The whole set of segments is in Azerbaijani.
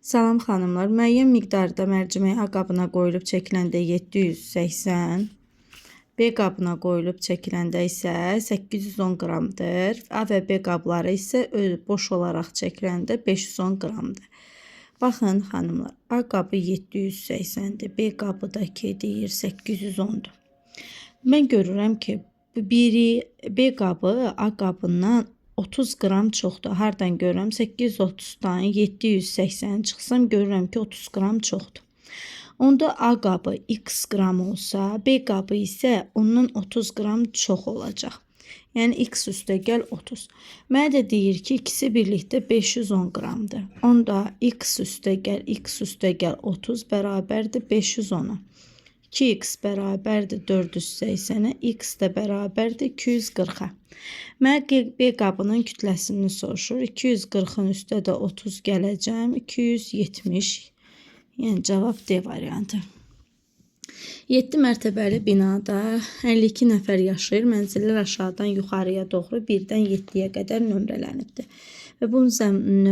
Salam xanımlar, müəyyən miqdarda mərcimək A qabına qoyulub çəkiləndə 780, B qabına qoyulub çəkiləndə isə 810 qramdır. A və B qabları isə boş olaraq çəkiləndə 510 qramdır. Baxın xanımlar, A qabı 780-dir, B qabı da ki deyir 810-dur. Mən görürəm ki, biri B qabı A qabından 30 qram çoxdur. Hardan görürəm? 830-dan 780 çıxsam görürəm ki, 30 qram çoxdur. Onda A qabı x qram olsa, B qabı isə ondan 30 qram çox olacaq. Yəni x üstə gəl 30. Mənə də deyir ki, ikisi birlikdə 510 qramdır. Onda x üstə gəl x üstə gəl 30 bərabərdir 510-a. 2x bərabərdir 480-ə, x də bərabərdir 240-a. Mənə B qabının kütləsini soruşur. 240-ın üstə də 30 gələcəm. 270. Yəni cavab D variantı. 7 mərtəbəli binada 52 nəfər yaşayır. Mənzillər aşağıdan yuxarıya doğru 1-dən 7-yə qədər nömrələnibdir. Və bunun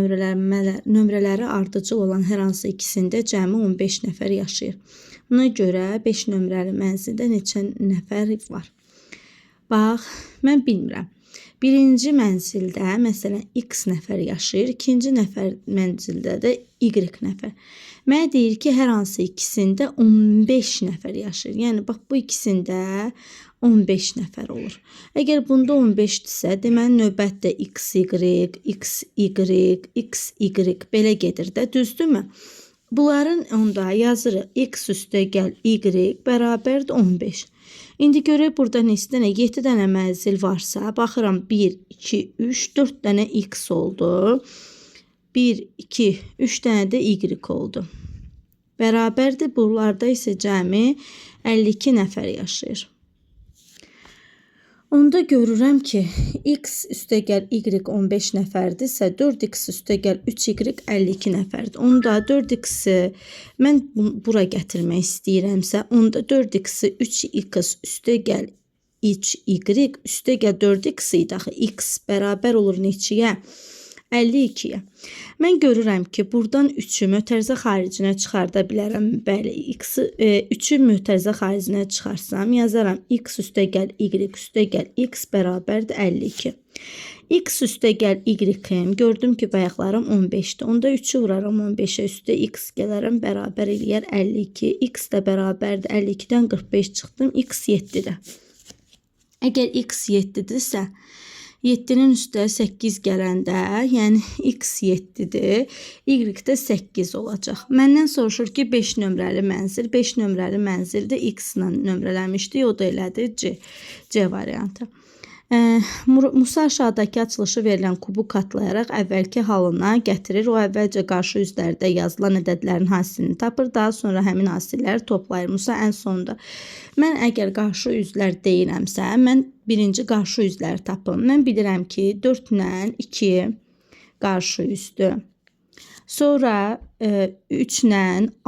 nömrələri ardıcıl olan hər hansı ikisində cəmi 15 nəfər yaşayır. Buna görə 5 nömrəli mənzildə neçə nəfər var? Bax, mən bilmirəm. Birinci mənzildə məsələn X nəfər yaşayır, ikinci nəfər mənzildə də Y nəfər. Mənə deyir ki, hər hansı ikisində 15 nəfər yaşayır. Yəni bax bu ikisində 15 nəfər olur. Əgər bunda 15-dirsə, deməli növbət də X, Y, X, Y, X, Y belə gedir də, düzdürmü? Bunların onda yazırıq x üstə gəl y bərabərdir 15. İndi görək burada neçə dənə 7 dənə mənzil varsa, baxıram 1, 2, 3, 4 dənə x oldu. 1, 2, 3 dənə də y oldu. Bərabərdir. Bunlarda isə cəmi 52 nəfər yaşayır. Onda görürəm ki, x üstə gəl y 15 nəfərdirsə, 4x üstə gəl 3y 52 nəfərdir. Onda 4x-i mən bura gətirmək istəyirəmsə, onda 4x-i 3x üstə gəl 3y üstə gəl 4x idi axı. X bərabər olur neçəyə? 52-yə. Mən görürəm ki, buradan 3-ü mötərizə xaricinə çıxarda bilərəm. Bəli, x-i 3-ü mötərizə xaricinə çıxarsam, yazaram x üstə gəl y üstə gəl x bərabərdir 52. X üstə gəl y-im. Gördüm ki, bayaqlarım 15-dir. Onda 3-ü vuraram 15-ə üstə x gələrəm bərabər eləyər 52. X də bərabərdir 52-dən 45 çıxdım. X 7-dir. Əgər x 7-dirsə, 7-nin üstə 8 gələndə, yəni x 7-dir, y də 8 olacaq. Məndən soruşur ki, 5 nömrəli mənzil, 5 nömrəli mənzildə x ilə nömrələnmişdi, o da elədir C, C variantı. Musa aşağıdakı açılışı verilən kubu katlayaraq əvvəlki halına gətirir. O əvvəlcə qarşı üzlərdə yazılan ədədlərin hasilini tapır. Daha sonra həmin hasilləri toplayır. Musa ən sonda. Mən əgər qarşı üzlər deyirəmsə, mən birinci qarşı üzləri tapım. Mən bilirəm ki, 4 ilə 2 qarşı üzdür. Sonra 3 ilə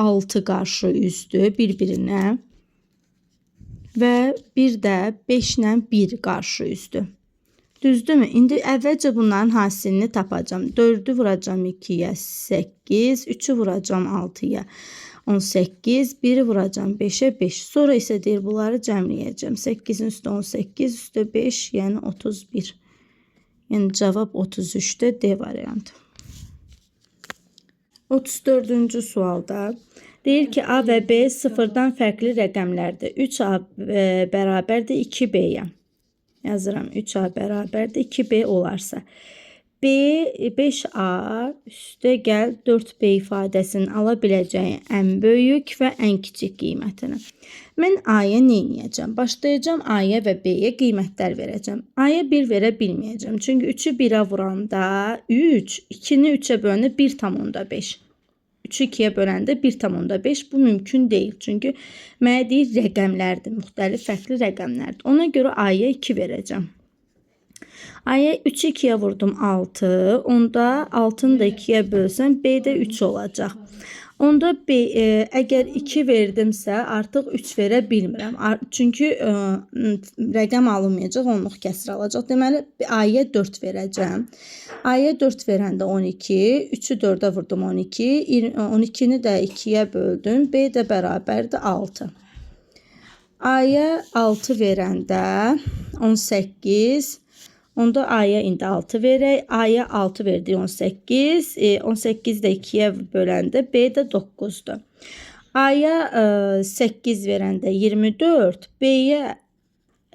6 qarşı üzdür bir-birinə. Və bir də 5 ilə 1 qarşı üzdür. Düzdürmü? İndi əvvəlcə bunların hasilini tapacağam. 4-ü vuracağam 2-yə 8, 3-ü vuracağam 6-ya 18, 1-i vuracağam 5-ə 5. Sonra isə deyir bunları cəmləyəcəm. 8-in üstə 18, üstə 5, yəni 31. Yəni cavab 33-də D variantı. 34-cü sualda deyir ki, A və B sıfırdan fərqli rəqəmlərdir. 3A bərabərdir 2B-yə. Yazıram 3A bərabərdir 2B olarsa. B 5A üstə gəl 4B ifadəsinin ala biləcəyi ən böyük və ən kiçik qiymətini. Mən A-ya nə edəcəm? Başlayacağam A-ya və B-yə qiymətlər verəcəm. A-ya 1 verə bilməyəcəm. Çünki 3-ü 1-ə vuranda 3, 2-ni 3-ə böləndə 1,5. 3-ü 2-yə böləndə 1,5 bu mümkün deyil. Çünki mənə deyir rəqəmlərdir, müxtəlif fərqli rəqəmlərdir. Ona görə A-ya 2 verəcəm. A-ya 3-ü 2-yə vurdum 6. Onda 6-nı da 2-yə bölsəm B də 3 olacaq. Onda B, əgər 2 verdimsə, artıq 3 verə bilmirəm. Çünki rəqəm alınmayacaq, onluq kəsir alacaq. Deməli, A-ya 4 verəcəm. A-ya 4 verəndə 12, 3-ü 4-ə vurdum 12, 12-ni də 2-yə böldüm. B də bərabərdir 6. A-ya 6 verəndə 18, onda A-ya indi 6 verək. A-ya 6 verdik 18. 18 də 2-yə böləndə B də 9-dur. A-ya 8 verəndə 24. B-yə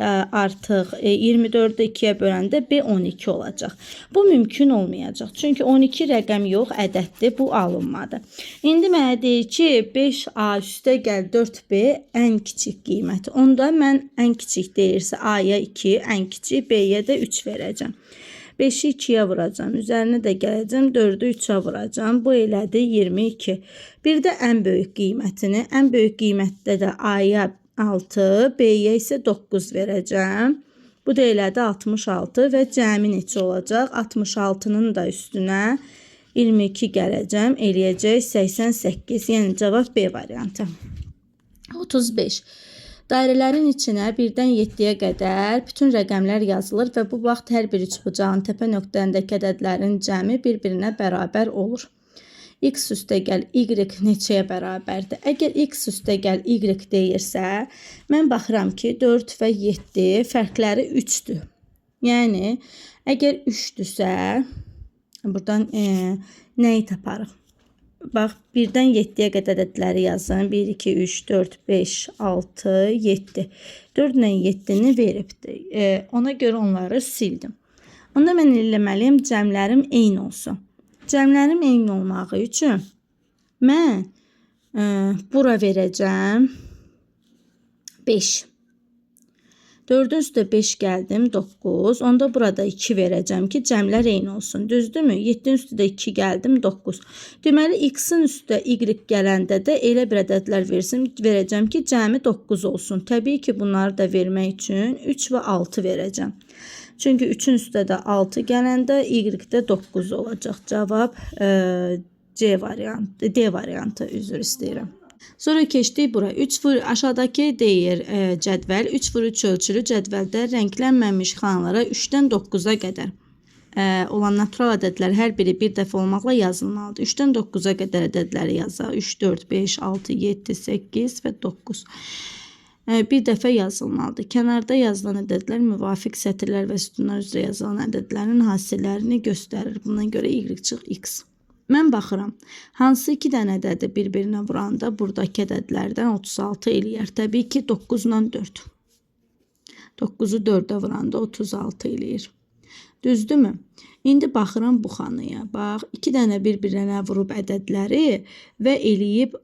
artıq 24-ü 2-yə böləndə B 12 olacaq. Bu mümkün olmayacaq. Çünki 12 rəqəm yox, ədəddir. Bu alınmadı. İndi mənə deyir ki, 5A üstə gəl 4B ən kiçik qiyməti. Onda mən ən kiçik deyirsə A-ya 2, ən kiçik B-yə də 3 verəcəm. 5-i 2-yə vuracam. Üzərinə də gələcəm. 4-ü 3-ə vuracam. Bu elədi 22. Bir də ən böyük qiymətini. Ən böyük qiymətdə də A-ya 6, B-yə isə 9 verəcəm. Bu da elədi 66 və cəmi neçə olacaq? 66-nın da üstünə 22 gələcəm. Eləyəcək 88. Yəni cavab B variantı. 35. Dairələrin içinə 1-dən 7-yə qədər bütün rəqəmlər yazılır və bu vaxt hər bir üçbucağın təpə nöqtəndəki ədədlərin cəmi bir-birinə bərabər olur. X üstəgəl Y neçəyə bərabərdir? Əgər X üstəgəl Y deyirsə, mən baxıram ki, 4 və 7 fərqləri 3-dür. Yəni, əgər 3-dürsə, buradan nəyi taparıq? Bax, 1-dən 7-yə qədər ədədləri yazın. 1, 2, 3, 4, 5, 6, 7. 4 ilə 7-ni veribdir. Ona görə onları sildim. Onda mən eləməliyəm, cəmlərim eyni olsun. Cəmlərim eyni olmağı üçün mən bura verəcəm 5. 4-ün üstə 5 gəldim, 9. Onda burada 2 verəcəm ki, cəmlər eyni olsun. Düzdürmü? 7-nin üstə də 2 gəldim, 9. Deməli, x-in üstə y gələndə də elə bir ədədlər verəcəm ki, cəmi 9 olsun. Təbii ki, bunları da vermək üçün 3 və 6 verəcəm. Çünki 3-ün üstə də 6 gələndə y-də 9 olacaq. Cavab C variantı, D variantı, üzr istəyirəm. Sonra keçdik bura. 3 vur, aşağıdakı deyir cədvəl. 3 vur 3 ölçülü cədvəldə rənglənməmiş xanalara 3-dən 9-a qədər olan natural ədədlər hər biri bir dəfə olmaqla yazılmalıdır. 3-dən 9-a qədər ədədləri yazaq. 3, 4, 5, 6, 7, 8 və 9. Bir dəfə yazılmalıdır. Kənarda yazılan ədədlər müvafiq sətirlər və sütunlar üzrə yazılan ədədlərin hasillərini göstərir. Buna görə y çıx x. Mən baxıram, hansı iki dənə ədədi bir-birinə vuranda buradakı ədədlərdən 36 eləyər. Təbii ki, 9 ilə 4. 9-u 4-ə vuranda 36 eləyir. Düzdürmü? İndi baxıram bu xanaya. Bax, iki dənə bir-birinə vurub ədədləri və eləyib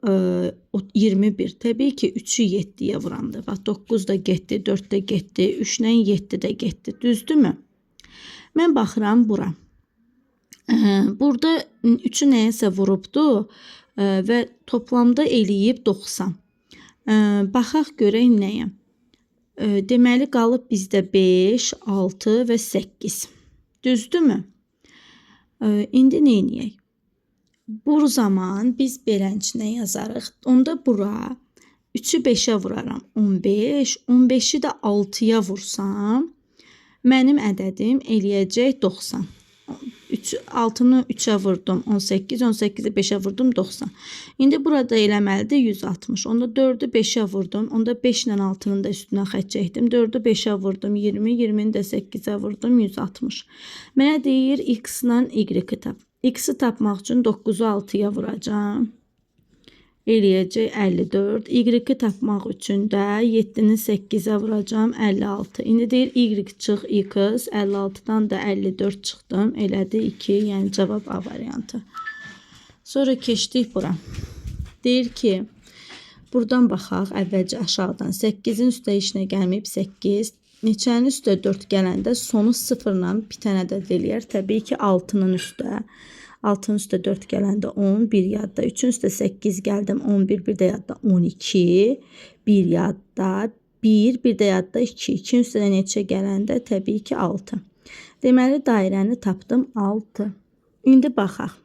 21. Təbii ki, 3-ü 7-yə vuranda. Bax, 9 da getdi, 4 də getdi, 3 ilə 7 də getdi. Düzdürmü? Mən baxıram bura. Burada 3-ü nəyəsə vurubdu və toplamda eləyib 90. Baxaq görək nəyə. Deməli, qalıb bizdə 5, 6 və 8. Düzdürmü? İndi nə eləyək? Bu zaman biz beləncə yazarıq. Onda bura 3-ü 5-ə vuraram. 15. 15-i də 6-ya vursam, mənim ədədim eləyəcək 90. 6-nı 3-ə vurdum 18, 18-i 5-ə vurdum 90. İndi burada eləməlidir 160. Onda 4-ü 5-ə vurdum. Onda 5 ilə 6-nın da üstünə xətt çəkdim. 4-ü 5-ə vurdum 20, 20-ni də 8-ə vurdum 160. Mənə deyir x ilə y-i tap. X-i tapmaq üçün 9-u 6-ya vuracağam. Eləyəcək 54. Y-i tapmaq üçün də 7-ni 8-ə vuracağam 56. İndi deyir y çıx x. 56-dan da 54 çıxdım. Elədi 2. Yəni cavab A variantı. Sonra keçdik bura. Deyir ki, buradan baxaq əvvəlcə aşağıdan. 8-in üstə heç nə gəlməyib 8. Neçənin üstə 4 gələndə sonu 0-la bitən ədəd eləyər. Təbii ki, 6-nın üstə. 6-nın üstə 4 gələndə 10, 1 yadda. 3-ün üstə 8 gəldim, 11, bir də yadda 12, 1 yadda, 1, bir də yadda 2. 2-nin üstə də neçə gələndə təbii ki, 6. Deməli, dairəni tapdım 6. İndi baxaq.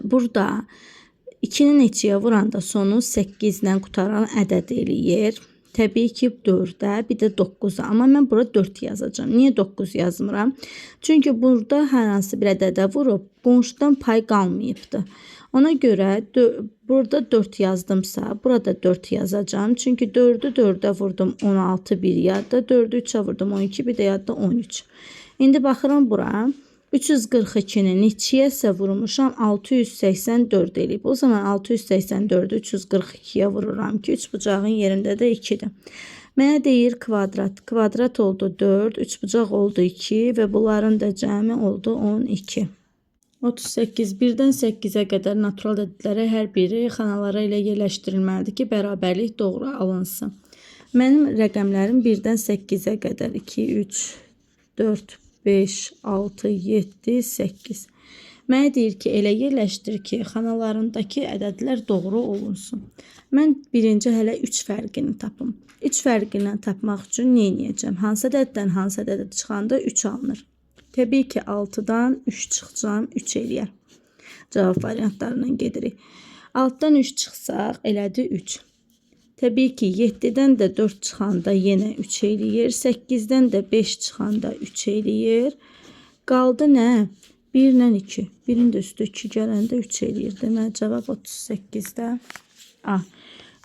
Burada 2-ni neçəyə vuranda sonu 8 ilə qutaran ədəd eləyir. Təbii ki, 4-ə, bir də 9-a. Amma mən bura 4 yazacağam. Niyə 9 yazmıram? Çünki burada hər hansı bir ədədə vurub, qonşudan pay qalmayıbdır. Ona görə burada 4 yazdımsa, burada 4 yazacağam. Çünki 4-ü 4-ə vurdum 16 bir yadda, 4-ü 3-ə vurdum 12, bir də yadda 13. İndi baxıram bura. 342-ni neçəyəsə vurmuşam, 684 eləyib. O zaman 684-ü 342-yə vururam ki, üçbucağın yerində də 2-dir. Mənə deyir kvadrat. Kvadrat oldu 4, üçbucaq oldu 2 və bunların da cəmi oldu 12. 38. 1-dən 8-ə qədər natural ədədlərə hər biri xanalara ilə yerləşdirilməlidir ki, bərabərlik doğru alınsın. Mənim rəqəmlərim 1-dən 8-ə qədər 2, 3, 4, 5, 6, 7, 8. Mənə deyir ki, elə yerləşdir ki, xanalarındakı ədədlər doğru olunsun. Mən birinci hələ 3 fərqini tapım. 3 fərqini tapmaq üçün nə edəcəm? Hansı ədəddən hansı ədədə çıxanda 3 alınır? Təbii ki, 6-dan 3 çıxacam, 3 eləyər. Cavab variantlarından gedirik. 6-dan 3 çıxsaq, elədi 3. Təbii ki, 7-dən də 4 çıxanda yenə 3 eləyir. 8-dən də 5 çıxanda 3 eləyir. Qaldı nə? 1 ilə 2. Birin də üstü 2 gələndə 3 eləyir. Deməli, cavab 38-də A.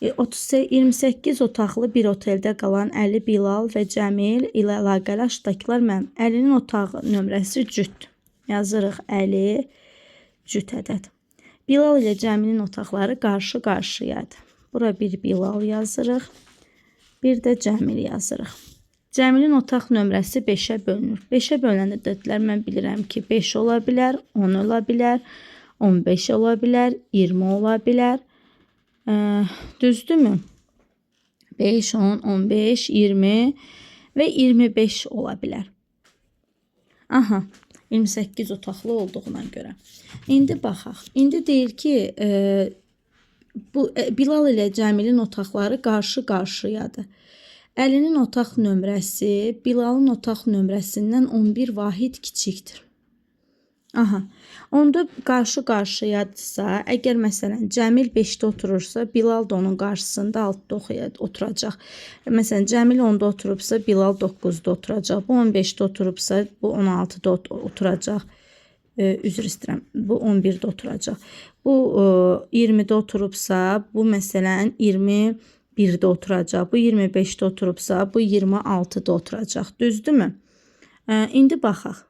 28 otaqlı bir oteldə qalan Əli, Bilal və Cəmil ilə əlaqəli aşağıdakılar mənim. Əlinin otağı nömrəsi cüt. Yazırıq Əli cüt ədəd. Bilal ilə Cəmilin otaqları qarşı-qarşıyadır. Bura bir Bilal yazırıq. Bir də Cəmil yazırıq. Cəmilin otaq nömrəsi 5-ə bölünür. 5-ə bölünən ədədlər mən bilirəm ki, 5 ola bilər, 10 ola bilər, 15 ola bilər, 20 ola bilər. Düzdürmü? 5, 10, 15, 20 və 25 ola bilər. Aha, 28 otaqlı olduğuna görə. İndi baxaq. İndi deyir ki, bu Bilal ilə Cəmilin otaqları qarşı-qarşıyadır. Əlinin otaq nömrəsi Bilalın otaq nömrəsindən 11 vahid kiçikdir. Aha. Onda qarşı-qarşıyadırsa, əgər məsələn Cəmil 5-də oturursa, Bilal da onun qarşısında 6-da oturacaq. Məsələn, Cəmil 10-da oturubsa, Bilal 9-da oturacaq. Bu 15-də oturubsa, bu 16-da oturacaq. Üzr istəyirəm. Bu 11-də oturacaq. Bu 20-də oturubsa, bu məsələn 21-də oturacaq. Bu 25-də oturubsa, bu 26-da oturacaq. Düzdürmü? İndi baxaq.